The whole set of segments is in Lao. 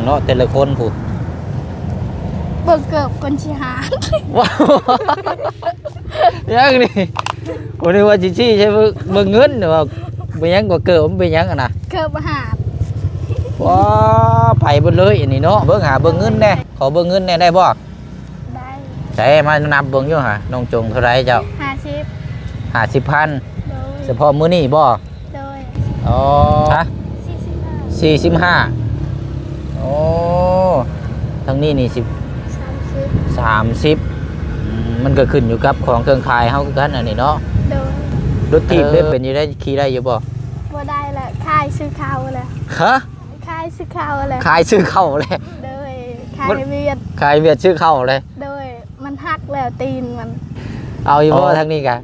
ເນາະ ແຕ່ລະຄົນພຸ້ນ ເບິ່ງເກີບກ່ອນຊິຫາ ວ້າວ ຍັງນີ້ ບໍ່ໄດ້ວ່າຊິຊີ້ໃສ່ເບິ່ງ ເບິ່ງເງິນ ວ່າເປັນຫຍັງກໍເກີບ ມັນເປັນຫຍັງຫັ້ນນະ ເກີບຫາ ວ້າ ໄປເບິດເລີຍອັນນີ້ເນາະ ເບິ່ງຫາເບິ່ງເງິນແດ່ ຂໍເບິ່ງເງິນແດ່ໄດ້ບໍ່? ໄດ້ ໃສ ມານັບເບິ່ງຢູ່ຫາ ນ້ອງຈົງເທົ່າໃດເຈົ້າ? ຫ້າສິບ ຫ້າສິບພັນ ໂດຍ ສະເພາະມື້ນີ້ບໍ່? ໂດຍ ອໍ ຮະ ສີ່ສິບຫ້າ ສີ່ສິບຫ້າ ໂອ້ ທາງນີ້ນີ້ສິບ ສາມສິບ ສາມສິບ ອືມ ມັນກໍຂຶ້ນຢູ່ກັບຂອງເຄື່ອງຂາຍເຮົາຄືກັນອັນນີ້ເນາະ ໂດຍ ລົດຖີບເດ້ ເອີ ເປັນຢູ່ໄດ້ ຂີ່ໄດ້ຢູ່ບໍ່? ບໍ່ໄດ້ແຫຼະ ຂາຍຊື້ເຂົ້າແຫຼະ ຮະ? ຂາຍຊື້ເຂົ້າແຫຼະ ຂາຍຊື້ເຂົ້າແຫຼະ ໂດຍ ຂາຍ ມັນ ຫວຽດ ຂາຍຫວຽດຊື້ເຂົ້າແຫຼະ ໂດຍ ມັນຫັກແລ້ວຕີນມັນ ເອົາຢູ່ບໍ່ ອໍ ທາງນີ້ກະ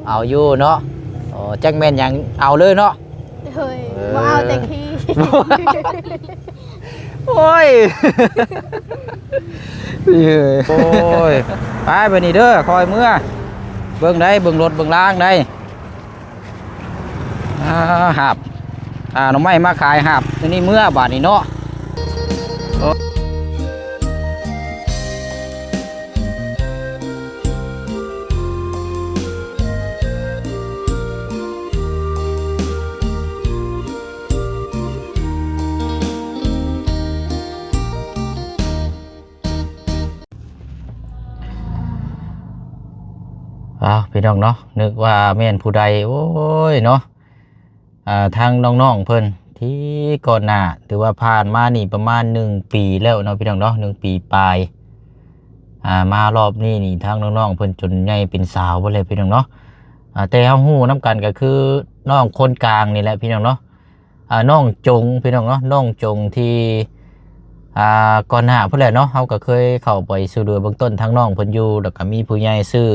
ເອົາ ເອົາຢູ່ເນາະ ອໍ ຈັກແມ່ນຫຍັງເອົາເລີຍເນາະ ໂດຍ ເອີ ບໍ່ເອົາແຕ່ຂີ່ ໂອ້ຍ ໂອ້ຍ ໄປບາດນີ້ເດີ ຄ່ອຍເມືອ ເບິ່ງໄດ໋ ເບິ່ງລົດເບິ່ງລາງໄດ໋. ອ່າ ຫາບ ອ່າ ໜໍ່ໄມ້ມາຂາຍ ຫາບໂຕນີ້ເມືອບາດນີ້ເນາະ. ອ້າວ ພີ່ນ້ອງເນາະ ນຶກວ່າແມ່ນຜູ້ໃດ ໂອ້ຍເນາະ ອ່າ ທາງນ້ອງໆເພິ່ນທີ່ກ່ອນໜ້າ ຖືວ່າຜ່ານມານີ້ປະມານໜຶ່ງປີແລ້ວເນາະ ພີ່ນ້ອງເນາະ ໜຶ່ງປີປາຍ ອ່າ ມາຮອບນີ້ນີ້ ທາງນ້ອງໆເພິ່ນຈົນໃຫຍ່ເປັນສາວເບິດແລ້ວ ພີ່ນ້ອງເນາະ ອ່າ ແຕ່ເຮົາຮູ້ນຳກັນກໍຄືນ້ອງຄົນກາງນີ້ແຫຼະ ພີ່ນ້ອງເນາະ. ອ່າ ນ້ອງຈົງ ພີ່ນ້ອງເນາະ ນ້ອງຈົງທີ່ ອ່າ ກ່ອນໜ້າພຸ້ນແຫຼະເນາະ ເຮົາກໍເຄີຍເຂົ້າໄປຊ່ວຍເຫຼືອເບື້ອງຕົ້ນທາງນ້ອງເພິ່ນຢູ່ ແລ້ວກໍມີຜູ້ໃຫຍ່ຊື້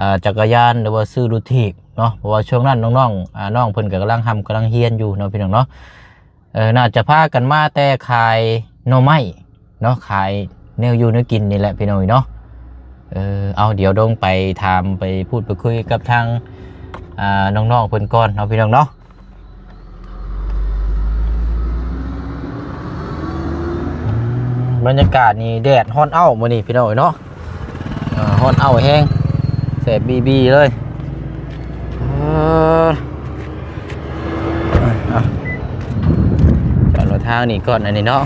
ອ່າ ຈັກກະຍານ ຫຼືວ່າຊື້ລົດຖີບເນາະ ເພາະວ່າຊ່ວງນັ້ນນ້ອງໆ ອ່າ ນ້ອງເພິ່ນກໍກຳລັງຮ່ຳກຳລັງຮຽນຢູ່ເນາະ ພີ່ນ້ອງເນາະ. ເອີ ໜ້າຈະພາກັນມາແຕ່ຂາຍໜໍ່ໄມ້ ເນາະ ຂາຍແນວຢູ່ແນວກິນນີ້ແຫຼະ ພີ່ນ້ອງເອີຍເນາະ. ເອີ ເອົາ ດຽວລົງໄປຖາມ ໄປພູດໄປຄຸຍກັບທາງ ອ່າ ນ້ອງໆເພິ່ນກ່ອນເນາະ ພີ່ນ້ອງເນາະ. ບັນຍາກາດນີ້ແດດຮ້ອນເອົ້າມື້ນີ້ ພີ່ນ້ອງເອີຍເນາະ. ເອີ ຮ້ອນເອົ້າແຮງ ແສບບີໆເລີຍ. ເອີ ເອົາ ຈອດລົດທາງນີ້ກ່ອນ ອັນນີ້ເນາະ.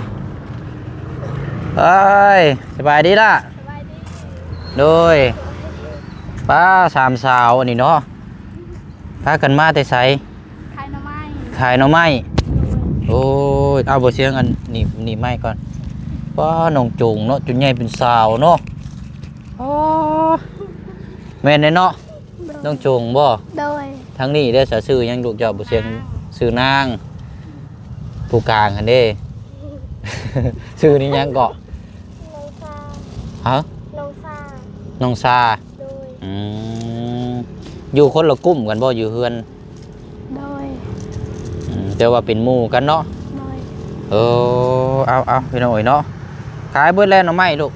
ເອີຍ ສະບາຍດີລະ? ສະບາຍດີ. ໂດຍ. ປ້າ ສາມສາວອັນນີ້ເນາະ ພາກັນມາແຕ່ໃສ? ຂາຍໜໍ່ໄມ້. ຂາຍໜໍ່ໄມ້. ໂດຍ. ໂອ້ຍ ເອົາ ບໍ່ສຽງ ອັນນີ້ ໜີບໄມ້ກ່ອນ. ປ້າ ນ້ອງຈົງເນາະ ຈົນໃຫຍ່ເປັນສາວເນາະ. ອໍ ແມ່ນແດ່ເນາະ. ໂດຍ. ນ້ອງຈົງບໍ່? ໂດຍ. ທາງນີ້ເດ້ ຊື່ຫຍັງລູກເຈົ້າ? ບໍ່ສຽງ. ນາງ. ຊື່ນາງ. ຜູ້ກາງຫັ້ນເດ້ ຊື່ນີ້ຫຍັງເກາະ? ນ້ອງຊາ. ຮະ? ນ້ອງຊາ. ນ້ອງຊາ. ໂດຍ. ອືມ ຢູ່ຄົນລະກຸ່ມກັນບໍ່ ຢູ່ເຮືອນ? ໂດຍ. ອືມ ແຕ່ວ່າເປັນໝູ່ກັນເນາະ. ໂດຍ. ເອີ ເອົາໆ ພີ່ນ້ອງເອີຍເນາະ ຂາຍເບິດແລ້ວໜໍ່ໄມ້ລູກ?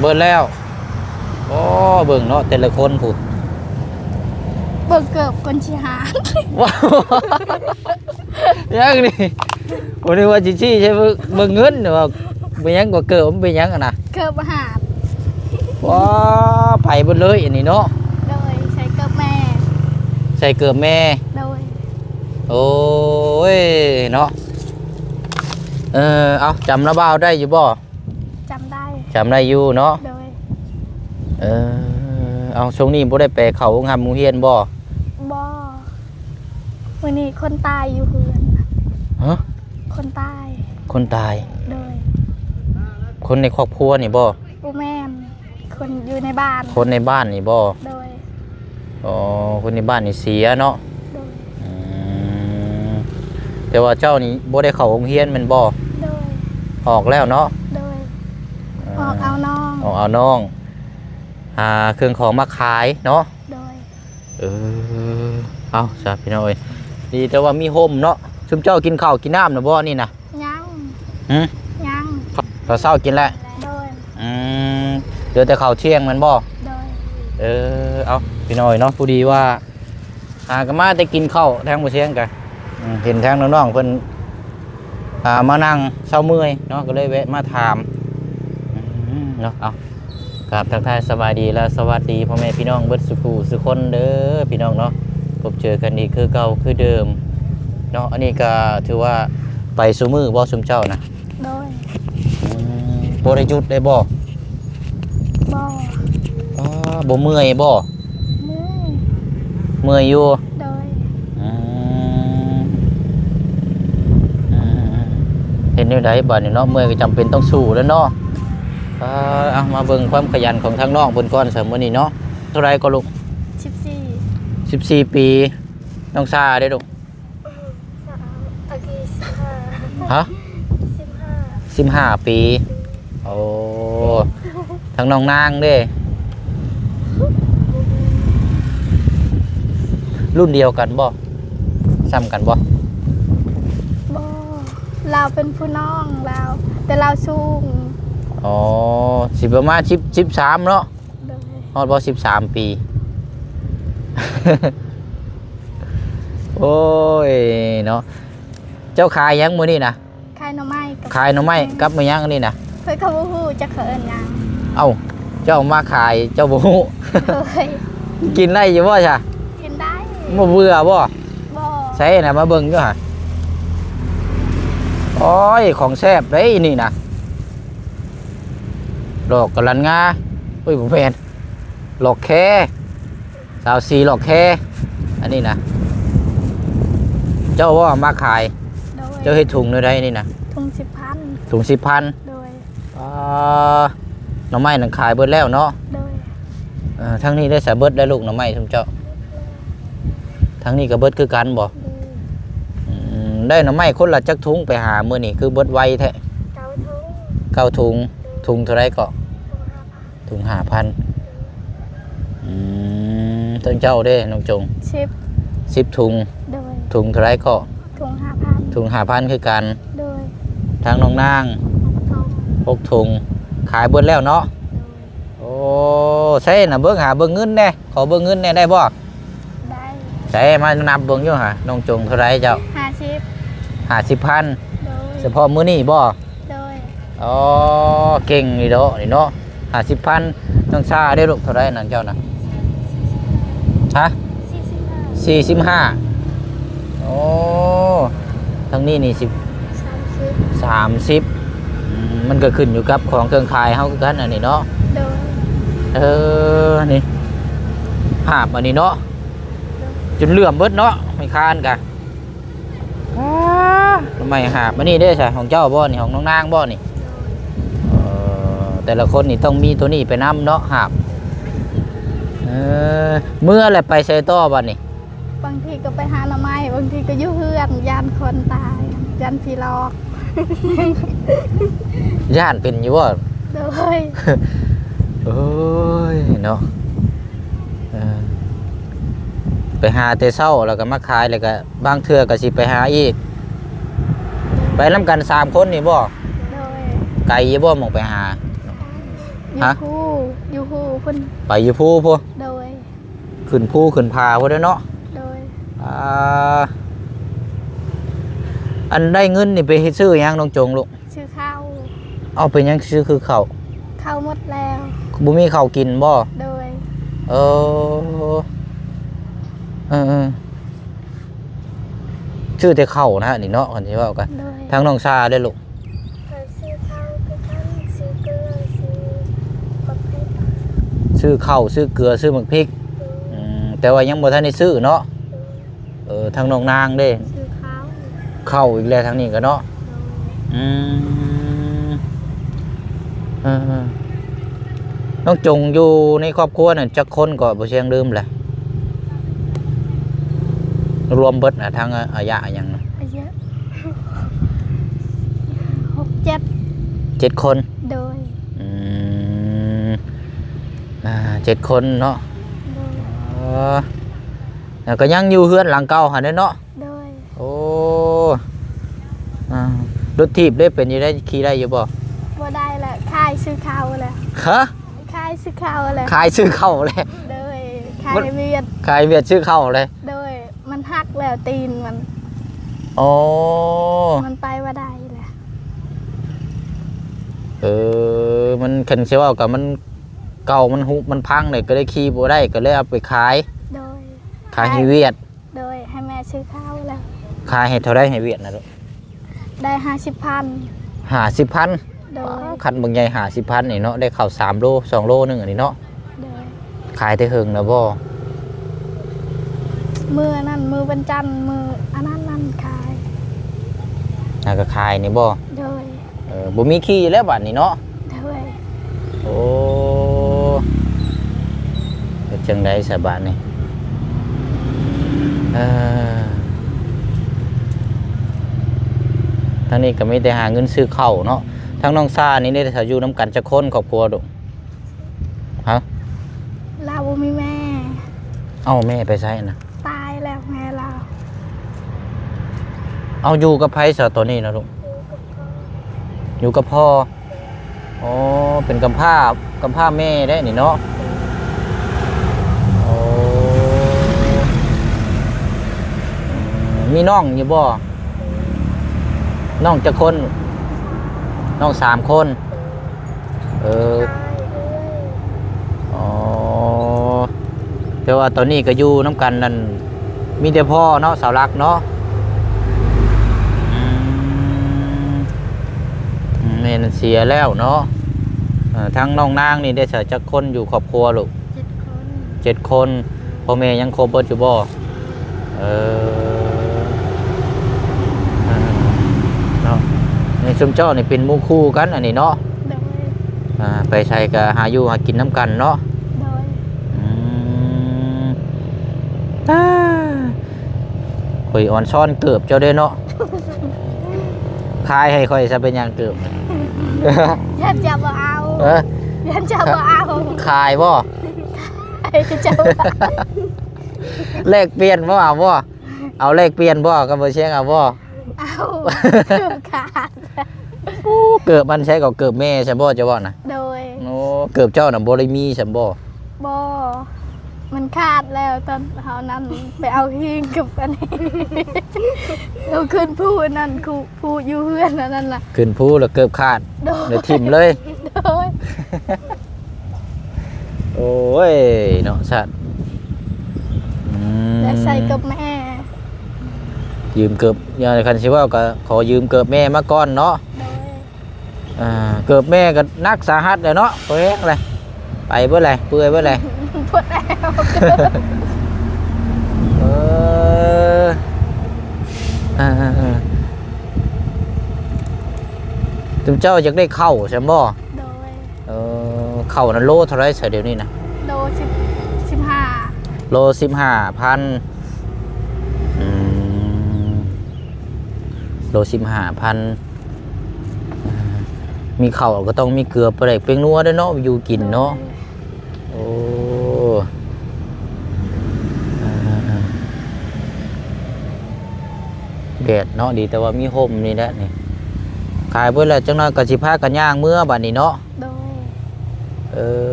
ເບິດແລ້ວ. ໂອ້ ເບິ່ງເນາະ ແຕ່ລະຄົນພຸ້ນ ເບິ່ງເກີບກ່ອນຊິຫາ ວ້າວ ຍັງນີ້ ບໍ່ໄດ້ວ່າຊິຊີ້ໃສ່ເບິ່ງເງິນ ວ່າເປັນຫຍັງກໍເກີບ ມັນເປັນຫຍັງຫັ້ນນະ ເກີບຫາ. ວ້າ ໄປເບິດເລີຍອັນນີ້ເນາະ. ໂດຍ. ໃສ່ເກີບແມ່. ໃສ່ເກີບແມ່. ໂດຍ. ໂອ້ຍ ເນາະ ເອີ ເອົາ ຈຳລາວບ່າວໄດ້ຢູ່ບໍ່? ຈຳໄດ້. ຈຳໄດ້ຢູ່ເນາະ. ໂດຍ. ເອີ ເອົາ ຊ່ວງນີ້ບໍ່ໄດ້ໄປເຂົ້າໂຮງຮ່ຳໂຮງຮຽນບໍ່? ບໍ່. ມື້ນີ້ຄົນຕາຍຢູ່ເຮືອນ. ຮະ? ຄົນຕາຍ. ຄົນຕາຍ. ໂດຍ. ຄົນໃນຄອບຄົວນີ້ບໍ່? ບໍ່ແມ່ນ. ຄົນຢູ່ໃນບ້ານ. ຄົນໃນບ້ານນີ້ບໍ່? ໂດຍ. ອໍ ຄົນໃນບ້ານນີ້ເສຍເນາະ. ໂດຍ. ອືມ ແຕ່ວ່າເຈົ້ານີ້ບໍ່ໄດ້ເຂົ້າໂຮງຮຽນແມ່ນບໍ່? ໂດຍ. ອອກແລ້ວເນາະ. ໂດຍ. ເອີ ອອກເອົານ້ອງ. ອອກເອົານ້ອງ ຫາເຄື່ອງຂອງມາຂາຍເນາະ. ໂດຍ. ເອີ ເອົາຊະ ພີ່ນ້ອງເອີຍ ດີແຕ່ວ່າມີຮົ່ມເນາະ. ຊຸມເຈົ້າກິນເຂົ້າກິນນ້ຳແລ້ວບໍ່ນີ້ນະ? ຍັງ. ຫື? ຍັງ. ເຂົ້າເຊົ້າກິນແລ້ວ? ໂດຍ. ອືມ ເຫຼືອແຕ່ເຂົ້າທ່ຽງແມ່ນບໍ່? ໂດຍ. ເອີ ເອົາ ພີ່ນ້ອງເອີຍເນາະ ພໍດີວ່າ ຫາກໍມາແຕ່ກິນເຂົ້າທາງບໍ່ສຽງກະ ອືມ ເຫັນທາງນ້ອງໆເພິ່ນ ອ່າ ມານັ່ງເຊົາເມື່ອຍເນາະ ກໍເລີຍແວະມາຖາມ ອືມ ເນາະ. ເອົາ ກາບທັກທາຍສະບາຍດີ ແລະ ສະຫວັດດີພໍ່ແມ່ພີ່ນ້ອງເບິດສູ່ຜູ້ສູ່ຄົນເດີພີ່ນ້ອງເນາະ. ພົບເຈີກັນອີກຄືເກົ່າຄືເດີມເນາະ. ອັນນີ້ກໍຖືວ່າໄປຊຸມື້ບໍ່ຊຸມເຈົ້ານະ? ໂດຍ. ອືມ ບໍ່ໄດ້ຢຸດໄດ້ບໍ່? ບໍ່. ອໍ ບໍ່ເມື່ອຍບໍ່? ເມື່ອຍ. ເມື່ອຍຢູ່? ໂດຍ. ອືມ ອືມ ເຮັດແນວໃດບາດນີ້ເນາະ ເມື່ອຍກໍຈຳເປັນຕ້ອງສູ້ແລ້ວເນາະ. ເອີ ເອົາ ມາເບິ່ງຄວາມຂະຫຍັນຂອງທາງນ້ອງເພິ່ນກ່ອນຊະມື້ນີ້ເນາະ. ເທົ່າໃດກໍລູກ? ສິບສີ່. ສິບສີ່ປີ. ນ້ອງຊາເດ້ລູກ? ສາມ ໂອເຄ ສິບຫ້າ. ຮະ? ສິບຫ້າ. ສິບຫ້າປີ. ໂອ້ ທາງນ້ອງນາງເດ້? ລຸ້ນດຽວກັນບໍ່? ສ່ຳກັນບໍ່? ບໍ່ ລາວເປັນຜູ້ນ້ອງລາວ ແຕ່ລາວສູງ. ອໍ ຊິປະມານສິບ ສິບສາມເນາະ? ໂດຍ. ຮອດບໍ່ ສິບສາມປີ? ໂອ້ຍເນາະ. ເຈົ້າຂາຍຫຍັງມື້ນີ້ນະ? ຂາຍໜໍ່ໄມ້ກັບ ຂາຍໜໍ່ໄມ້ກັບ ອືມ ຫຍັງອັນນີ້ນະ? ຂ້ອຍກໍບໍ່ຮູ້ຈັກເຂົາເອີ້ນຫຍັງ. ເອົ້າ ເຈົ້າມາຂາຍເຈົ້າບໍ່ຮູ້? ໂດຍ. ກິນໄດ້ຢູ່ບໍ່ຊະ? ກິນໄດ້. ບໍ່ເບື່ອບໍ່? ບໍ່. ໃສນະ ມາເບິ່ງຢູ່ຫະ. ໂອ້ຍ ຂອງແຊບເດ້ນີ້ນະ. ດອກກະລັນງາ ເອີຍ ບໍ່ແມ່ນ ດອກແຄ ຊາວສີ່ດອກແຄ ອັນນີ້ນະ. ເຈົ້າບໍ່ມາຂາຍ? ໂດຍ. ເຈົ້າເຮັດຖົງແນວໃດນີ້ນະ? ຖົງສິບພັນ. ຖົງສິບພັນ. ໂດຍ. ອ່າ ໜໍ່ໄມ້ນັ້ນຂາຍເບິດແລ້ວເນາະ? ໂດຍ. ເອີ ທາງນີ້ໄດ້ສາເບິດແລ້ວລູກ ໜໍ່ໄມ້ຊຸມເຈົ້າ? ທາງນີ້ກໍເບິດຄືກັນບໍ່? ໂດຍ. ອືມ ໄດ້ໜໍ່ໄມ້ຄົນລະຈັກຖົງໄປຫາມື້ນີ້ ຄືເບິດໄວແທ້? ເກົ້າຖົງ. ເກົ້າຖົງ. ໂດຍ. ຖົງເທົ່າໃດເກາະ? ຖົງຫ້າພັນ. ຖົງຫ້າພັນ. ອືມ ເຊິ່ງເຈົ້າເດ້ນ້ອງຈົງ? ສິບ. ສິບຖົງ. ໂດຍ. ຖົງເທົ່າໃດເກາະ? ຖົງຫ້າພັນ. ຖົງຫ້າພັນຄືກັນ. ໂດຍ. ທາງນ້ອງນາງ? ຫົກຖົງ. ຫົກຖົງ. ຂາຍເບິດແລ້ວເນາະ? ໂດຍ. ໂອ້ ໃສນະ ເບິ່ງຫາເບິ່ງເງິນແດ່ ຂໍເບິ່ງເງິນແດ່ໄດ້ບໍ່? ໄດ້. ໃສ ມານັບເບິ່ງຢູ່ຫາ ນ້ອງຈົງເທົ່າໃດເຈົ້າ? ຫ້າສິບ. ຫ້າສິບພັນ. ໂດຍ. ສະເພາະມື້ນີ້ບໍ່? ໂດຍ. ອໍ ເກັ່ງນີ້ເນາະ ນີ້ເນາະ ຫ້າສິບພັນ. ນ້ອງຊາເດ້ລູກ ເທົ່າໃດນັ້ນເຈົ້ານະ? ຮະ? ສີ່ສິບຫ້າ. ສີ່ສິບຫ້າ. ໂອ້ ທາງນີ້ນີ້ສິບ ສາມສິບ. ສາມສິບ. ອືມ ມັນກໍຂຶ້ນຢູ່ກັບຂອງເຄື່ອງຂາຍເຮົາຄືກັນອັນນີ້ເນາະ? ໂດຍ. ເອີ ນີ້ ຫາບອັນນີ້ເນາະ? ໂດຍ. ຈົນເຫຼື້ອມເບິດເນາະ ໄມ້ຄານກະ. ອ້າ ໜໍ່ໄມ້ຫາບ ອັນນີ້ເດ້ຊະ ຂອງເຈົ້າບໍ່ນີ້? ຂອງນ້ອງນາງບໍ່ນີ້? ໂດຍ. ເອີ ແຕ່ລະຄົນນີ້ຕ້ອງມີໂຕນີ້ໄປນຳເນາະ ຫາບ. ເອີ ເມືອແລ້ວໄປໃສຕໍ່ບັດນີ້? ບາງທີກໍໄປຫາໜໍ່ໄມ້ ບາງທີກໍຢູ່ເຮືອນ ຢ້ານຄົນຕາຍ ຢ້ານຜີຫຼອກ. ຢ້ານເປັນຢູ່ບໍ່? ໂດຍ. ໂອ້ຍເນາະ ເອີ ໄປຫາແຕ່ເຊົ້າ ແລ້ວກໍມາຂາຍ ແລ້ວກໍບາງເທື່ອກໍຊິໄປຫາອີກ. ໄປນຳກັນສາມຄົນນີ້ບໍ່? ໂດຍ. ໄກຢູ່ບໍ່ໝ່ອງໄປຫາ? ຢູ່ ຮະ? ພູ ຢູ່ພູພຸ້ນ. ໄປຢູ່ພູພຸ້ນ? ໂດຍ. ຂຶ້ນພູຂຶ້ນຜາພຸ້ນເດ້ເນາະ? ໂດຍ. ອ່າ ອັນໄດ້ເງິນນີ້ໄປເຮັດ ຊື້ຫຍັງນ້ອງຈົງລູກ? ຊື້ເຂົ້າ. ເອົາ ເປັນຫຍັງຊື້ຄືເຂົ້າ? ເຂົ້າໝົດແລ້ວ. ບໍ່ມີເຂົ້າກິນບໍ່? ໂດຍ. ເອີ ເອີໆ ຊື້ແຕ່ເຂົ້ານະນີ້ເນາະ ຄັນຊິເວົ້າກະ. ໂດຍ. ທາງນ້ອງຊາເດ້ລູກ? ກໍຊື້ເຂົ້າຄືກັນ ຊື້ເກືອ ຊື້ໝາກພິກ. ຊື້ເຂົ້າ ຊື້ເກືອ ຊື້ໝາກພິກ. ໂດຍ. ອືມ ແຕ່ວ່າຍັງບໍ່ທັນໄດ້ຊື້ເນາະ? ໂດຍ. ເອີ ທາງນ້ອງນາງເດ້? ຊື້ເຂົ້າ. ເຂົ້າອີກແລ້ວທາງນີ້ກໍເນາະ? ໂດຍ. ອືມ ເອີໆ ນ້ອງຈົງຢູ່ໃນຄອບຄົວນັ້ນຈັກຄົນກໍບໍ່ຊຽງ ລືມແຫຼະ ລວມເບິດນະ ທັງອາ ອາຍະຫຍັງນະ? ອາຍະ ຫົກ ເຈັດ ເຈັດຄົນ. ໂດຍ. ອືມ ອ່າ ເຈັດຄົນເນາະ? ໂດຍ. ເອີ ແລ້ວກໍຍັງຢູ່ເຮືອນຫຼັງເກົ່າຫັ້ນເດ້ເນາະ? ໂດຍ. ໂອ້ ອ່າ ລົດຖີບເດ້ ເປັນຢູ່ໄດ້ ຂີ່ໄດ້ຢູ່ບໍ່? ບໍ່ໄດ້ແຫຼະ ຂາຍຊື້ເຂົ້າແຫຼະ. ຮະ? ຂາຍຊື້ເຂົ້າແຫຼະ. ຂາຍຊື້ເຂົ້າແຫຼະ. ໂດຍ. ຂາຍຫວຽດ ຂາຍຫວຽດຊື້ເຂົ້າແຫຼະ. ໂດຍ. ມັນຫັກແລ້ວຕີນມັນ. ອໍ ມັນໄປບໍ່ໄດ້ແລ້ວ. ຄັນຊິເວົ້າກໍມັນເກົ່າ ມັນຮຸມັນພັງເລີຍ ກໍເລີຍຂີ່ບໍ່ໄດ້ ກໍເລີຍເອົາໄປຂາຍ. ໂດຍ. ຂາຍໃຫ້ຫວຽດ. ໂດຍ. ໃຫ້ແມ່ຊື້ເຂົ້າແລ້ວ. ຂາຍໃຫ້ເທົ່າໃດໃຫ້ຫວຽດນະລູກ? ໄດ້ຫ້າສິບພັນ. ຫ້າສິບພັນ? ໂດຍ. ຄັນບັກໃຫຍ່ຫ້າສິບພັນນີ້ເນາະ ໄດ້ເຂົ້າສາມໂລ ສອງໂລໜຶ່ງອັນນີ້ເນາະ. ໂດຍ. ຂາຍແຕ່ເຫິງແລ້ວບໍ່? ມື້ນັ້ນ ມື້ວັນຈັນ ມື້ອັນນັ້ນນັ້ນຂາຍ. ຫາກໍຂາຍນີ້ບໍ່? ໂດຍ. ເອີ ບໍ່ມີຂີ່ແລ້ວບາດນີ້ເນາະ. ໂດຍ. ໂອ້ ເຮັດຈັ່ງໃດຊະບາດນີ້? ເອີ ທາງນີ້ກໍມີແຕ່ຫາເງິນຊື້ເຂົ້າເນາະ. ທາງນ້ອງຊານີ້ເດ້ ເຂົາຢູ່ນຳກັນຈັກຄົນ ຄອບຄົວ? ຮະ? ລາວບໍ່ມີແມ່. ເອົ້າ ແມ່ໄປໃສນະ? ຕາຍແລ້ວແມ່ລາວ. ເອົາ ຢູ່ກັບໃຜຊະຕອນນີ້ນະລູກ? ຢູ່ກັບພໍ່. ອໍ ເປັນກຳພ້າ ກຳພ້າແມ່ໄດ໋ນີ້ເນາະ. ໂອ້ ອືມ ມີນ້ອງຢູ່ບໍ່? ນ້ອງຈັກຄົນ? ນ້ອງສາມຄົນ. ເອີ ອໍ ແຕ່ວ່າຕອນນີ້ກໍຢູ່ນຳກັນນັ້ນ ມີແຕ່ພໍ່ເນາະ ສາວລັກເນາະ. ອືມ ອືມ ແມ່ນັ້ນເສຍແລ້ວເນາະ. ເອີ ທາງນ້ອງນາງນີ້ໄດ້ສາຈັກຄົນຢູ່ຄອບຄົວລູກ? ເຈັດຄົນ. ເຈັດຄົນ. ພໍ່ແມ່ຍັງຄົບເບິດຢູ່ບໍ່? ເອີ ເອີ ເນາະ ໃນຊຸມເຈົ້ານີ້ເປັນໝູ່ຄູ່ກັນອັນນີ້ເນາະ. ໂດຍ. ອ່າ ໄປໃສກໍຫາຢູ່ຫາກິນນຳກັນເນາະ. ໂດຍ. ອືມ ຕາ ຂ້ອຍອອນຊອນເກີບເຈົ້າເດ້ເນາະ. ຂາຍໃຫ້ຂ້ອຍຊະ ເປັນຫຍັງເກີບ? ຢ້ານເຈົ້າບໍ່ເອົາ. ເອີ ຢ້ານເຈົ້າບໍ່ເອົາ. ຂາຍບໍ່? ຂາຍ ເຈົ້າ ແລກປ່ຽນບໍ່? ເອົາບໍ່? ເອົາແລກປ່ຽນບໍ່? ກັບບໍ່ຊຽງເອົາບໍ່? ເອົາ. ຂາດ. ໂອ້ ເກີບມັນໃຊ້ກໍເກີບແມ່ຊະບໍ່ ເຈົ້າເວົ້ານະ? ໂດຍ. ໂອ້ ເກີບເຈົ້ານະບໍ່ໄດ້ມີຊະບໍ່? ບໍ່ ມັນຂາດແລ້ວ ຕອນເຮົານັ້ນໄປເອົາຮີງກັບອັນນີ້ ເອົາຂຶ້ນພູອັນນັ້ນ ຄູ ພູຢູ່ເຮືອນອັນນັ້ນລະ ຂຶ້ນພູແລ້ວເກີບຂາດ. ໂດຍ. ແລ້ວຖິ້ມເລີຍ. ໂດຍ. ໂອ້ຍ ເນາະ ສາດ ອືມ ແລ້ວໃສ່ກັບແມ່ ຢືມເກີບ ຢ່າ ຄັນຊິເວົ້າກໍຂໍຢືມເກີບແມ່ມາກ່ອນເນາະ. ໂດຍ. ອ່າ ເກີບແມ່ກໍໜັກສາຫັດແຫຼະເນາະ ພໍແຮງແຫຼະ ໄປເບິດແຫຼະ ເປື່ອຍເບິດແຫຼະ ເປີດແລ້ວ ເອີ ອ່າໆໆ ຈຸມເຈົ້າຢາກໄດ້ເຂົ້າຊັ້ນບໍ່? ໂດຍ. ເອີ ເຂົ້ານັ້ນໂລເທົ່າໃດຊະດຽວນີ້ນະ? ໂລສິບ ສິບຫ້າ ໂລສິບຫ້າພັນ. ອືມ ໂລສິບຫ້າພັນ. ອ່າ ມີເຂົ້າກໍຕ້ອງມີເກືອ ປາແດກ ແປ້ງນົວເດ້ເນາະ ຢູ່ກິນເນາະ. ໂດຍ. ໂອ້ ອ່າໆໆ ແດດເນາະ ດີແຕ່ວ່າມີຮົ່ມນີ້ແຫຼະນີ້ ຂາຍເບິດແລ້ວ ຈັກໜ້ອຍກໍຊິພາກັນຍ່າງເມືອບາດນີ້ເນາະ. ໂດຍ. ເອີ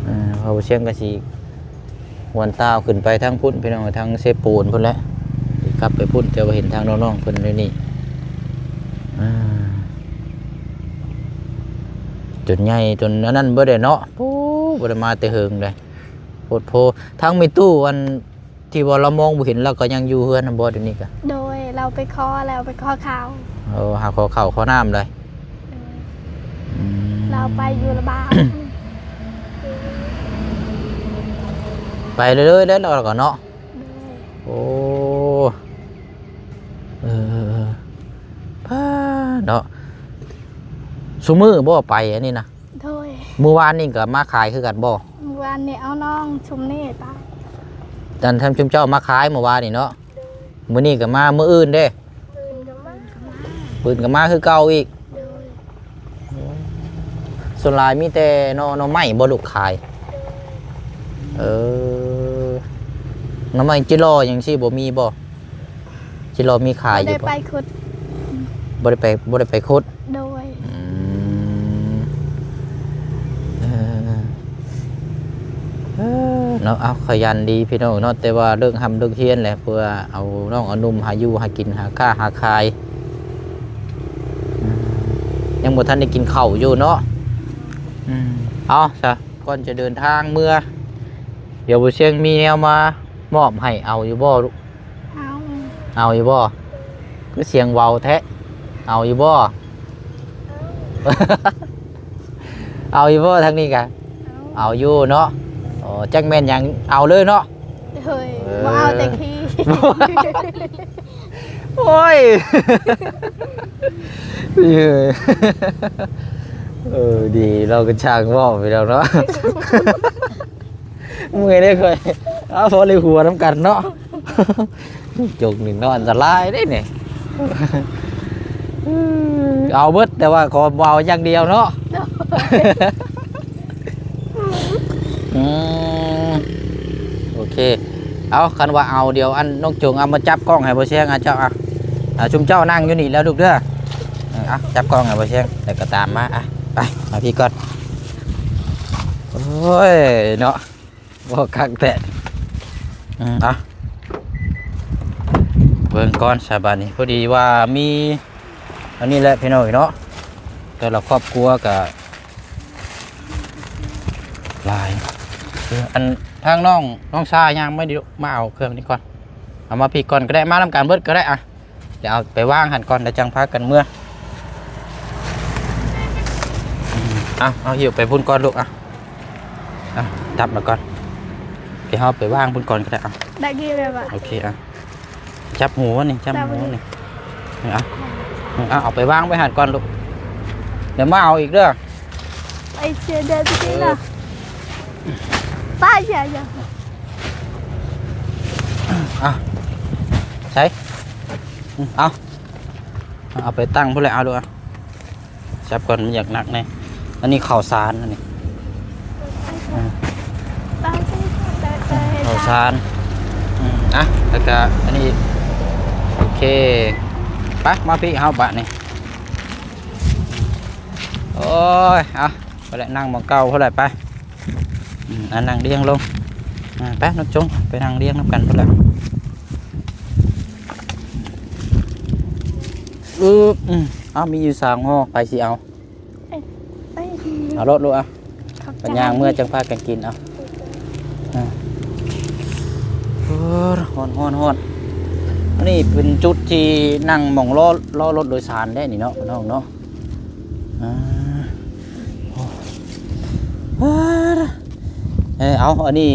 ເອີ ເຮົາຊຽງກໍຊິ ຫວນຕາວຂຶ້ນໄປທາງພຸ້ນ ພີ່ນ້ອງ ທາງເຊໂປນພຸ້ນແຫຼະ ກັບໄປພຸ້ນ ແຕ່ວ່າເຫັນທາງນ້ອງໆເພິ່ນຢູ່ນີ້ ອ່າ ຈົນໃຫຍ່ຈົນອັນນັ້ນເບິດແຫຼະເນາະ. ໂອ້ ບໍ່ໄດ້ມາແຕ່ເຫິງເດ້ ໂພດໂພ. ທາງແມ່ຕູ້ອັນທີ່ວ່າລາວມອງບໍ່ເຫັນ ລາວກໍຍັງຢູ່ເຮືອນນຳບໍ່ດຽວນີ້ກະ? ໂດຍ ລາວໄປຂໍແລ້ວ ໄປຂໍເຂົ້າ. ໂອ້ ຫາຂໍເຂົ້າຂໍນ້ຳເລີຍ. ອືມ ລາວໄປຢູ່ລະບາວ ໄປເລື້ອຍໆແລ້ວລາວກໍເນາະ. ໂດຍ. ໂອ້ ເອີ ພາເນາະ ຊຸມື້ບໍ່ໄປອັນນີ້ນະ? ໂດຍ. ມື້ວານນີ້ກໍມາຂາຍຄືກັນບໍ່? ມື້ວານນີ້ເອົານ້ອງຊຸມນີ້ໄປ ອັນທາງຊຸມເຈົ້າມາຂາຍມື້ວານນີ້ເນາະ. ໂດຍ. ມື້ນີ້ກໍມາ ມື້ອື່ນເດ້? ມື້ອື່ນກໍມາ ມື້ອື່ນກໍມາຄືເກົ່າອີກ. ໂດຍ. ໂອ້ ສ່ວນຫຼາຍມີແຕ່ໜໍ່ ໜໍ່ໄມ້ບໍ່ລູກຂາຍ? ໂດຍ. ເອີ ໜໍ່ໄມ້ຈິລໍຫຍັງຊີ້ບໍ່ມີບໍ່? ຈິລໍມີຂາຍຢູ່ບໍ່? ບໍ່ໄດ້ໄປຂຸດ ບໍ່ໄດ້ໄປ ບໍ່ໄດ້ໄປຂຸດ. ໂດຍ. ອືມ ເອີ ເອີ ເນາະ ເອົາ ຂະຫຍັນດີພີ່ນ້ອງເນາະ ແຕ່ວ່າເລີກຮ່ຳເລີກຮຽນແຫຼະ ເພື່ອເອົານ້ອງເອົາໜຸ່ມຫາຢູ່ຫາກິນ ຫາຄ້າຫາຂາຍ. ອືມ ຍັງບໍ່ທັນໄດ້ກິນເຂົ້າຢູ່ເນາະ. ອືມ ເອົາຊະ ກ່ອນຈະເດີນທາງເມືອ ດຽວບໍ່ຊຽງມີແນວມາມອບໃຫ້ ເອົາຢູ່ບໍ່ລູກ? ເອົາ ເອົາຢູ່ບໍ່? ຄືສຽງເບົາແທ້. ເອົາຢູ່ບໍ່? ເອົາຢູ່ບໍ່ທາງນີ້ກະ? ເອົາ ເອົາຢູ່ເນາະ. ອໍ ຈັກແມ່ນຫຍັງ ເອົາເລີຍເນາະ. ໂດຍ ເອີ ບໍ່ເອົາແຕ່ຂີ້. ໂອ້ຍ ເອີ ດີ ລາວກໍຊ່າງເວົ້າໄປແລ້ວເນາະ. ເມື່ອຍເດ້ຂ້ອຍ ເອົາ ພໍໄດ້ຫົວນຳກັນເນາະ. ຈົກນີ້ເນາະ ອັນຕະລາຍເດ້ນີ້. ເອົາເບິດ ແຕ່ວ່າຂໍບໍ່ເອົາຢ່າງດຽວເນາະ. ໂດຍ ອືມ ໂອເຄ ເອົາ ຄັນວ່າເອົາ ດຽວອັນນ້ອງຈົງເອົາມາຈັບກ້ອງໃຫ້ບໍ່ຊຽງ ອາ ເຈົ້າ ອາ ຊຸມເຈົ້ານັ່ງຢູ່ນີ້ແລ້ວລູກເດີ. ເອີ ເອົາ ຈັບກ້ອງໃຫ້ບໍ່ຊຽງ ແລ້ວກໍຕາມມາ. ອາ ໄປ ມາພີ້ກ່ອນ. ໂອ້ຍ ເນາະ ບໍ່ຄັກແທ້. ອືມ ເອົາ ເບິ່ງກ່ອນຊະບາດນີ້. ພໍດີວ່າມີອັນນີ້ແຫຼະພີ່ນ້ອງເນາະ ແຕ່ລະຄອບຄົວກະຫຼາຍ. ເອີ ອັນທາງນ້ອງ ນ້ອງຊາຍ່າງມາດິ ມາເອົາເຄື່ອງນີ້ກ່ອນ. ເອົາມາພີ້ກ່ອນກໍໄດ້ ມານຳກັນເບິດກໍໄດ້. ອະ ດຽວເອົາໄປວາງຫັ້ນກ່ອນ ແລ້ວຈັ່ງພາກັນເມືອ. ອືມ ເອົາ ເອົາ ຫິ້ວໄປພຸ້ນກ່ອນລູກ. ເອົາ ເອົາ ດັບມາກ່ອນ ດຽວເຮົາໄປວາງພຸ້ນກ່ອນກໍໄດ້. ເອົາ ໄດ້ກີ້ແລ້ວບາດ ໂອເຄ. ເອົາ ຈັບຫູມັນນີ້ ຈັບຫູມັນນີ້. ເອົາ ເອົາ ເອົາໄປວາງໄວ້ຫັ້ນກ່ອນລູກ ດຽວມາເອົາອີກເດີ. ໄປເສຍເດີ ເອີ ເນາະ ໄປ ຢ່າ ຢ່າ. ເອົາ ໃສ່ ອືມ ເອົາ ເອົາໄປຕັ້ງພຸ້ນແຫຼະ. ເອົາລູກ ເອົາ ຈັບກ່ອນ ມັນຢາກໜັກແດ່. ອັນນີ້ເຂົ້າສານ ອັນນີ້ ອືມ ເຂົ້າສານ. ອືມ ອ່ະ ແລ້ວກະອັນນີ້ອີກ. ໂອເຄ ໄປ ມາພີ້ເຮົາບາດນີ້. ໂອ້ຍ ເອົາ ໄປແຫຼະ ນັ່ງໝ່ອງເກົ່າພຸ້ນແຫຼະ ໄປ. ອືມ ອ່ະ ນັ່ງລຽງລົງ. ອ່າ ໄປ ນ້ອງຈົງ ໄປນັ່ງລຽງນຳກັນພຸ້ນແຫຼະ. ອືມ ອືມ ເອົາ ມີຢູ່ສາມຫໍ່ ໃຜຊິເອົາ? ເອີ ເອົາໂລດລູກ ເອົາ ຂອບໃຈ ໄປຍ່າງເມືອຈັ່ງພາກັນກິນ. ເອົາ ອ່າ ໂອ້ ຮ້ອນ ຮ້ອນ ຮ້ອນ. ອັນນີ້ເປັນຈຸດທີ່ນັ່ງໝ່ອງລໍ ລໍລົດໂດຍສານໄດ້ນີ້ເນາະ ພີ່ນ້ອງເນາະ. ອ່າ ໂອ້ ເອີ ເອົາ ອັນນີ້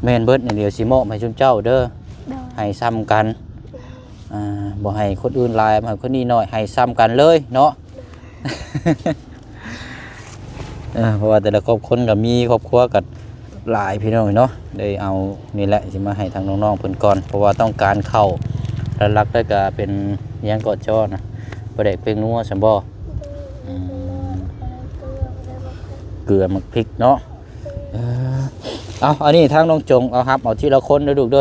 ແມ່ນເບິດນີ້ ດຽວຊິມອບໃຫ້ຊຸມເຈົ້າເດີ ໂດຍ ໃຫ້ຊ່ຳກັນ. ອ່າ ບໍ່ໃຫ້ຄົນອື່ນຫຼາຍ ບໍ່ໃຫ້ຄົນນີ້ໜ້ອຍ ໃຫ້ຊ່ຳກັນເລີຍເນາະ. ເອີ ເພາະວ່າແຕ່ລະຄອບຄົນກໍມີຄອບຄົວກໍຫຼາຍ ພີ່ນ້ອງເນາະ. ໄດ້ເອົານີ້ແຫຼະ ຊິມາໃຫ້ທາງນ້ອງໆເພິ່ນກ່ອນ ເພາະວ່າຕ້ອງການເຂົ້າ. ຫຼັກໆ ແລ້ວກໍເປັນຫຍັງເກາະ ເຈົ້ານະ ປາແດກ ແປ້ງນົວ ຊັ້ນບໍ່? ອືມ ເກືອ ໝາກພິກເນາະ. ເອີ ເອົາ ອັນນີ້ທາງນ້ອງຈົງ ເອົາ ຮັບເອົາທີລະຄົນເດີລູກເດີ.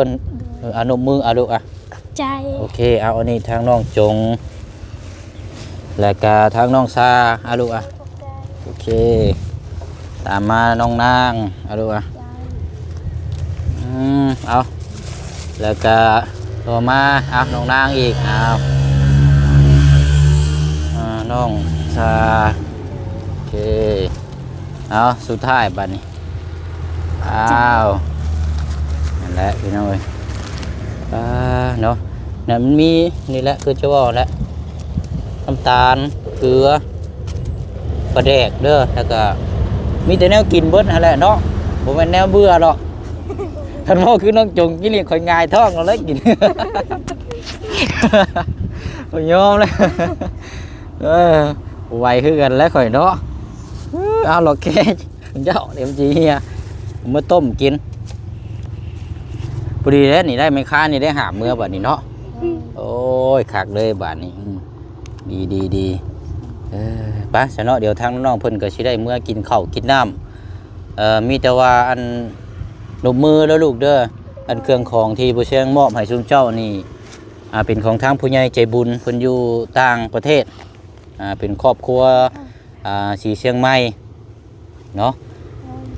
ເອີ ອະນຸບມື ອະລູກ ອະ ຂອບໃຈ ໂອເຄ. ເອົາ ອັນນີ້ທາງນ້ອງຈົງ ແລ້ວກະທາງນ້ອງຊາ ອະລູກ ອະ ຂອບໃຈ ໂອເຄ. ຕາມມານ້ອງນາງ ອະລູກ ອະ ຂອບໃຈ ອືມ ເອົາ ແລ້ວກະຕໍ່ມາ ເອົາ ນ້ອງນາງອີກ ເອົາ ອ່າ ນ້ອງຊາ ໂອເຄ. ເອົາ ສຸດທ້າຍບາດນີ້ ອ້າວ ນັ້ນແຫຼະພີ່ນ້ອງເອີຍ. ອ່າ ເນາະ ນັ້ນມັນມີນີ້ແຫຼະ ຄືຈະເວົ້າແຫຼະ ນ້ຳຕານ ເກືອ ປາແດກເດີ ແລ້ວກະມີແຕ່ແນວກິນເບິດຫັ້ນແຫຼະເນາະ ບໍ່ແມ່ນແນວເບື່ອດອກ. ຄັນເວົ້າຄືນ້ອງຈົງກິນນີ້ ຂ້ອຍຫງາຍທ້ອງເອົາເລີຍກິນ ຂ້ອຍຍອມແລ້ວ. ເອີ ໄວຄືກັນແຫຼະຂ້ອຍເນາະ. ເອົາ ລອກແກເຈົ້າ ດຽວມັນຊິເຫ່ຍ ເອົາມາຕົ້ມກິນ. ພໍດີແລ້ວນີ້ ໄດ້ແມ່ຄ້ານີ້ໄດ້ຫາມເມືອບາດນີ້ເນາະ. ໂອ້ຍ ຄັກເລີຍບາດນີ້. ອືມ ດີ ດີ ດີ. ເອີ ໄປຊະເນາະ ດຽວທາງນ້ອງເພິ່ນກໍຊິໄດ້ເມືອກິນເຂົ້າກິນນ້ຳ. ເອີ ມີແຕ່ວ່າ ອັນ ນົບມືເດີລູກເດີ. ອັນເຄື່ອງຂອງທີ່ບໍ່ແຊງມອບໃຫ້ຊຸມເຈົ້ານີ້ ອ່າ ເປັນຂອງທາງຜູ້ໃຫຍ່ໃຈບຸນ ເພິ່ນຢູ່ຕ່າງປະເທດ ອ່າ ເປັນຄອບຄົວ ອ່າ ສີຊຽງໃໝ່ເນາະ.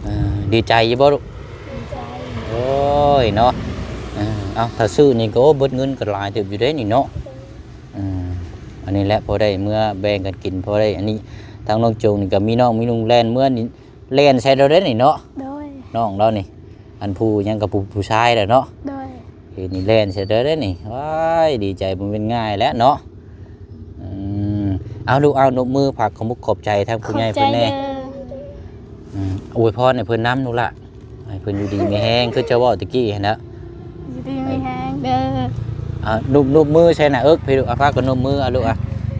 ເອີ ດີໃຈຢູ່ບໍ່ລູກ? ດີໃຈ ໂອ້ຍເນາະ. ເອີ ເອົາ ຖ້າຊື້ນີ້ກໍ ໂອ້ ເບິດເງິນກໍຫຼາຍເຕີບຢູ່ເດ້ນີ້ເນາະ. ເອີ ອັນນີ້ແຫຼະ ພໍໄດ້ເມືອແບ່ງກັນກິນ ພໍໄດ້ ອັນນີ້ທາງນ້ອງຈົງນີ້ກໍມີນ້ອງມີລຸງແລ່ນເມືອນີ້ ແລ່ນໃສ່ລາວເດ້ນີ້ເນາະ. ໂດຍ ນ້ອງລາວນີ້ ອັນຜູ້ຫຍັງກັບຜູ້ ຜູ້ຊາຍແຫຼະເນາະ. ໂດຍ ເຫັນນີ້ແລ່ນໃສ່ລາວເດ້ນີ້ ວ້າຍ ດີໃຈບໍ່ແມ່ນງ່າຍແຫຼະເນາະ. ອືມ ເອົາລູກ ເອົາ ນົບມືຝາກຂອບມຸກຂອບໃຈທາງຜູ້ໃຫຍ່ເພິ່ນແດ່. ອືມ ອວຍພອນໃຫ້ເພິ່ນນຳລູກຫຼ້າ ໃຫ້ເພິ່ນຢູ່ດີມີແຮງ ຄືເຈົ້າເວົ້າຕະກີ້ຫັ້ນນະ ຢູ່ດີມີແຮງເດີ. ອ່າ ນຸບ ນຸບມືໃສ່ໜ້າເອິກພີ່ລູກ ອ່າ ພາກັນນຸບມື ອ່າ ລູກ ອ່າ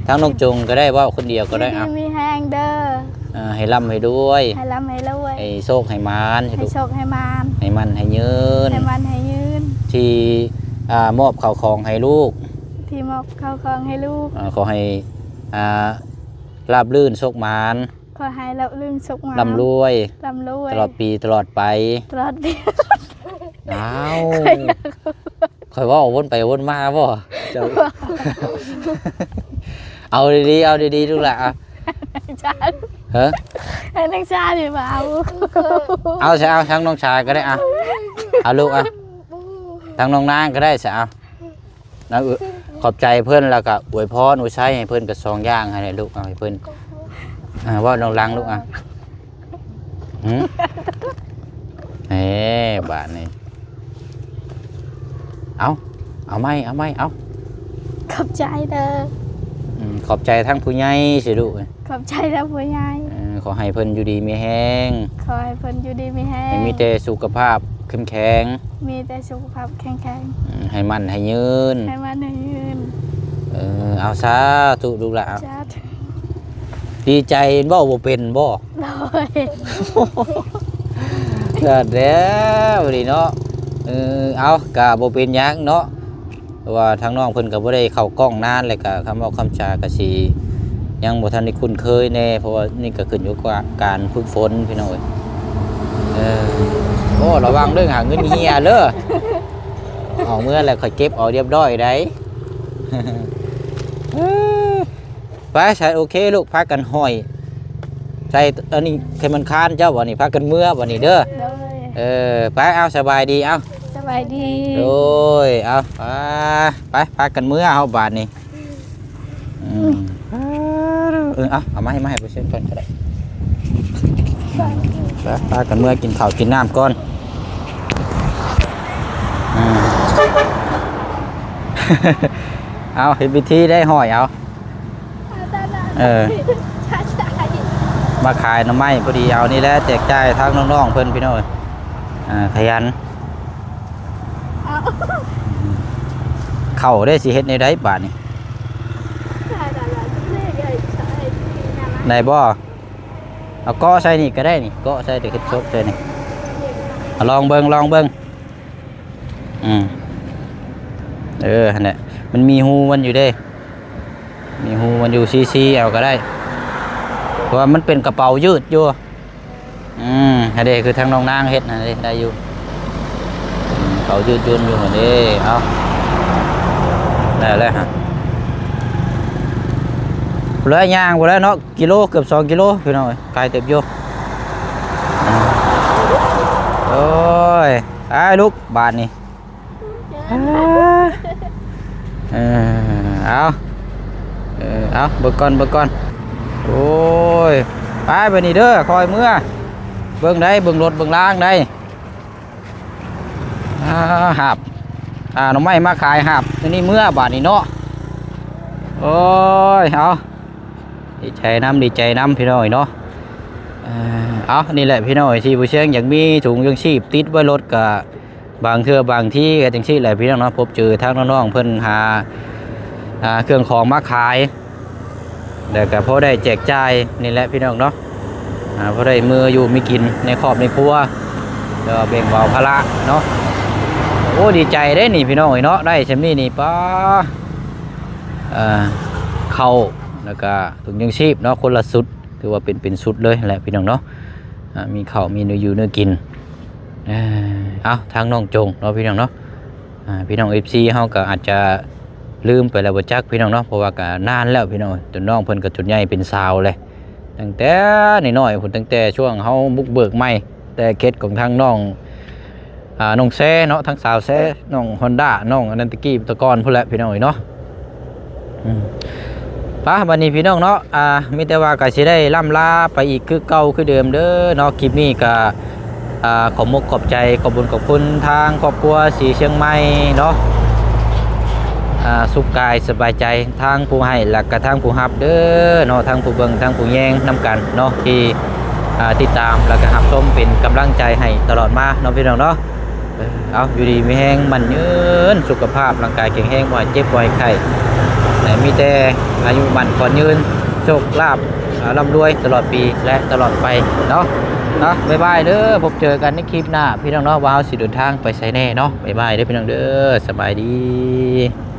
ທາງນ້ອງຈົງກໍໄດ້ ເວົ້າຄົນດຽວກໍໄດ້ ຢູ່ດີມີແຮງເດີ. ອ່າ ໃຫ້ລ່ຳໃຫ້ລວຍ ໃຫ້ລ່ຳໃຫ້ລວຍ ໃຫ້ໂຊກໃຫ້ໝານ ໃຫ້ໂຊກໃຫ້ໝານ ໃຫ້ໝັ້ນໃຫ້ຍືນ ໃຫ້ໝັ້ນໃຫ້ຍືນ ທີ່ ອ່າ ມອບເຂົ້າຂອງໃຫ້ລູກ ທີ່ມອບເຂົ້າຂອງໃຫ້ລູກ ອ່າ ຂໍໃຫ້ ອ່າ ລາບລື່ນໂຊກໝານ ຂໍໃຫ້ລາບລື່ນໂຊກໝານ ລ່ຳລວຍ ລ່ຳລວຍ ຕະຫຼອດປີຕະຫຼອດໄປ ຕະຫຼອດປີ. ອ້າວ ຂ້ອຍເວົ້າວົນໄປວົນມາບໍ່? ເຈົ້າ ເອົາດີໆ ເອົາດີໆ ລູກຫຼ້າ ອ່ະ ໃຫ້ນ້ອງຊາ ຮະ? ໃຫ້ນ້ອງຊານີ້ບໍ່ເອົາ? ເອົາຊະ ເອົາທາງນ້ອງຊາກໍໄດ້ ອ່ະ ເອົາລູກ ອ່ະ ທາງນ້ອງນາງກໍໄດ້ຊະ ເອົາ. ນະ ເອີ ຂອບໃຈເພິ່ນ ແລ້ວກະອວຍພອນອວຍໄຊໃຫ້ເພິ່ນກະສອງຢ່າງຫັ້ນແຫຼະລູກ ເອົາໃຫ້ເພິ່ນ ອ່າ ເວົ້າດັງໆ ລູກ ອ່ະ ຫື ເອີ ບາດນີ້ ເອົາ ເອົາໃໝ່ ເອົາໃໝ່ ເອົາ ຂອບໃຈເດີ. ອືມ ຂອບໃຈທາງຜູ້ໃຫຍ່ຊິລູກ. ຂອບໃຈທາງຜູ້ໃຫຍ່ ເອີ ຂໍໃຫ້ເພິ່ນຢູ່ດີມີແຮງ ຂໍໃຫ້ເພິ່ນຢູ່ດີມີແຮງ ໃຫ້ມີແຕ່ສຸຂະພາບເຂັ້ມແຂງ ມີແຕ່ສຸຂະພາບແຂງແຂງ ອືມ ໃຫ້ໝັ້ນໃຫ້ຍືນ ໃຫ້ໝັ້ນໃຫ້ຍືນ. ເອີ ເອົາ ສາທຸລູກຫຼ້າ ສາທຸ. ດີໃຈເວົ້າບໍ່ເປັນບໍ່? ໂດຍ ສາທຸແລ້ວນີ້ເນາະ. ເອີ ເອົາ ກະບໍ່ເປັນຫຍັງເນາະ ເພາະວ່າທາງນ້ອງເພິ່ນກໍບໍ່ໄດ້ເຂົ້າກ້ອງນານ ແລ້ວກໍຄຳເວົ້າຄຳຈາກໍຊິຍັງບໍ່ທັນໄດ້ຄຸ້ນເຄີຍແດ່ ເພາະວ່ານີ້ກໍຂຶ້ນຢູ່ກັບການຝຶກຝົນພີ່ນ້ອງເອີຍ. ເອີ ໂອ້ ລະວັງເລື່ອງຫາເງິນເຮຍເດີ ອອກເມືອແລ້ວຂ້ອຍເກັບເອົາຮຽບຮ້ອຍໃດ. ເອີ ໄປ ໃສ່ ໂອເຄລູກ ພາກັນຫ້ອຍໃສ່ອັນນີ້ໃຫ້ມັນຄານເຈົ້າບັດນີ້ ພາກັນເມືອບັດນີ້ເດີ. ໂດຍ ເອີ ໄປ ເອົາ ສະບາຍດີ ເອົາ ສະບາຍດີ. ໂດຍ ເອົາ ໄປ ໄປ ພາກັນເມືອເຮົາບາດນີ້. ອືມ ເອີ ເອົາ ເອົາມາໃຫ້ ມາໃຫ້ຜູ້ເຊີນກ່ອນກໍໄດ້. ໄປ ພາກັນເມືອກິນເຂົ້າກິນນ້ຳກ່ອນ. ອືມ ເອົາ ເຮັດພິທີໄດ້ຫ້ອຍເອົາ. ເອີ ມາຂາຍໜໍ່ໄມ້ ພໍດີເອົານີ້ແຫຼະແຈກຈ່າຍທາງນ້ອງໆເພິ່ນພີ່ນ້ອງເອີຍ. ອ່າ ຂະຫຍັນ ເຂົ້າເດ້ ຊິເຮັດແນວໃດບາດນີ້ ໄດ້ບໍ່? ເອົາເກາະໃສ່ນີ້ກໍໄດ້ນີ້ ເກາະໃສ່ ແຕ່ເຮັດສົດໃສ່ນີ້ ເອົາ ລອງເບິ່ງ ລອງເບິ່ງ. ອືມ ເອີ ຫັ້ນແຫຼະ ມັນມີຮູມັນຢູ່ເດ້ ມີຮູມັນຢູ່ ຊີ້ໆ ເອົາກໍໄດ້ ເພາະວ່າມັນເປັນກະເປົາຍືດຢູ່. ອືມ ຫັ້ນເດ້ ຄືທາງນ້ອງນາງເຮັດຫັ້ນເດ້ ໄດ້ຢູ່ ເປົາຍືດຍົນຢູ່ຫັ້ນເດ້. ເອົາ ໄດ້ແລ້ວຮະ ຜູ້ໃດຍ່າງຜູ້ໃດເນາະ ກິໂລ ເກືອບສອງກິໂລພີ່ນ້ອງເອີຍ ໄກເຕີບຢູ່. ໂອ້ຍ ໄປລູກ ບາດນີ້ ເອີ ເອົາ ເອີ ເອົາ ເບິ່ງກ່ອນ ເບິ່ງກ່ອນ. ໂອ້ຍ ໄປບາດນີ້ເດີ ຄ່ອຍເມືອ ເບິ່ງໄດ໋ ເບິ່ງລົດເບິ່ງລາງໄດ໋. ອ່າ ຫາບ ອ່າ ໜໍ່ໄມ້ມາຂາຍ ຫາບອັນນີ້ເມືອບາດນີ້ເນາະ. ໂອ້ຍ ເອົາ ດີໃຈນຳ ດີໃຈນຳພີ່ນ້ອງເອີຍເນາະ. ເອີ ເອົາ ນີ້ແຫຼະພີ່ນ້ອງເອີຍ ທີ່ຜູ້ຊຽງຢາກມີຖົງຍັງຊີບຕິດໄວ້ລົດ ກະບາງເທື່ອບາງທີກໍຈັ່ງຊີ້ແຫຼະພີ່ນ້ອງເນາະ ພົບເຈີທາງນ້ອງໆເພິ່ນຫາ ອ່າ ເຄື່ອງຂອງມາຂາຍ ແລ້ວກໍພໍໄດ້ແຈກຈ່າຍນີ້ແຫຼະພີ່ນ້ອງເນາະ. ອ່າ ພໍໄດ້ມີຢູ່ມີກິນໃນຄອບໃນຄົວ ແລ້ວກໍແບ່ງເບົາພາລະເນາະ. ໂອ້ ດີໃຈເດ້ນີ້ພີ່ນ້ອງເອີຍເນາະ ໄດ້ຊ່ຳນີ້ນີ້ ປ້າ ເອີ ເຂົ້າ ແລ້ວກໍຖົງຍັງຊີບເນາະ ຄົນລະຊຸດ ຖືວ່າເປັນ ເປັນຊຸດເລີຍແຫຼະພີ່ນ້ອງເນາະ. ອ່າ ມີເຂົ້າ ມີແນວຢູ່ແນວກິນ. ເອີ ເອົາ ທາງນ້ອງຈົງເນາະພີ່ນ້ອງເນາະ ອ່າ ພີ່ນ້ອງເອັຟຊີເຮົາກໍອາດຈະລືມໄປແລ້ວບໍ່ຈັກພີ່ນ້ອງເນາະ ເພາະວ່າກໍນານແລ້ວພີ່ນ້ອງ ຈົນນ້ອງເພິ່ນກໍຈົນໃຫຍ່ເປັນສາວແລ້ວ ຕັ້ງແຕ່ນ້ອຍໆພຸ້ນ ຕັ້ງແຕ່ຊ່ວງເຮົາບຸກເບີກໃໝ່ ແຕ່ເຂດຂອງທາງນ້ອງ ອ່າ ນ້ອງແຊເນາະ ທາງສາວແຊ ນ້ອງຮອນດ້າ ນ້ອງອັນນັ້ນແຕ່ກີ້ແຕ່ກ່ອນພຸ້ນແຫຼະພີ່ນ້ອງເອີຍເນາະ. ອືມ ປະ ບັດນີ້ພີ່ນ້ອງເນາະ ອ່າ ມີແຕ່ວ່າກໍຊິໄດ້ລ່ຳລາໄປອີກຄືເກົ່າຄືເດີມເດີເນາະ. ຄລິບນີ້ກໍ ອ່າ ຂອບມົກຂອບໃຈ ຂອບບຸນຂອບຄຸນທາງຄອບຄົວສີຊຽງໃໝ່ເນາະ ອ່າ ສຸກກາຍສະບາຍໃຈ ທັງຜູ້ໃຫ້ ແລະກະທັງຜູ້ຮັບເດີເນາະ ທັງຜູ້ເບິ່ງ ທັງຜູ້ແຍງນຳກັນເນາະ ທີ່ ອ່າ ຕິດຕາມ ແລະກະຮັບຊົມເປັນກຳລັງໃຈໃຫ້ຕະຫຼອດມາເນາະ ພີ່ນ້ອງເນາະ. ເອີ ເອົາ ຢູ່ດີມີແຮງ ໝັ້ນຍືນ ສຸຂະພາບຮ່າງກາຍແຂງແຮງ ບໍ່ໃຫ້ເຈັບບໍ່ໃຫ້ໄຂ້ ໃຫ້ມີແຕ່ອາຍຸໝັ້ນຂວັນຍືນ ໂຊກລາບ ອ່າ ລ່ຳລວຍຕະຫຼອດປີ ແລະ ຕະຫຼອດໄປເນາະ. ເອົາ ບາຍບາຍເດີ ພົບເຈີກັນໃນຄລິບໜ້າ ພີ່ນ້ອງເນາະ ວ່າເຮົາຊິເດີນທາງໄປໃສແດ່ເນາະ. ບາຍບາຍເດີ ພີ່ນ້ອງເດີ ສະບາຍດີ.